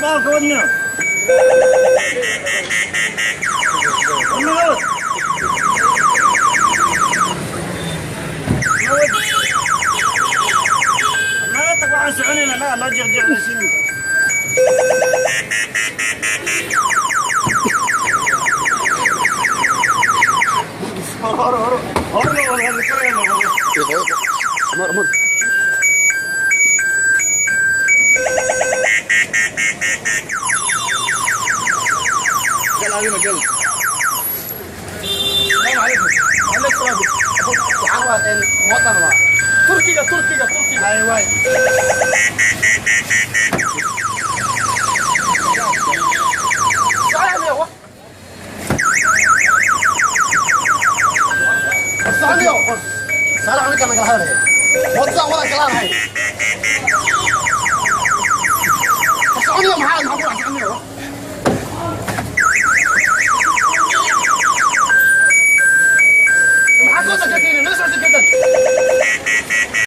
Baalka wadniyo. Nabad. Nabad. Waxaan soconaynaa naga noo jeeqjeeqlaysiin. Hore hore hore hore hore. Mar mar. قال علينا قال. السلام عليكم. عليك السلام. Waxaan waa wadan waa. تركيا تركيا تركيا. ايوه. Saaliyo. Saala aniga naga hadlay. Wada wada kala hay.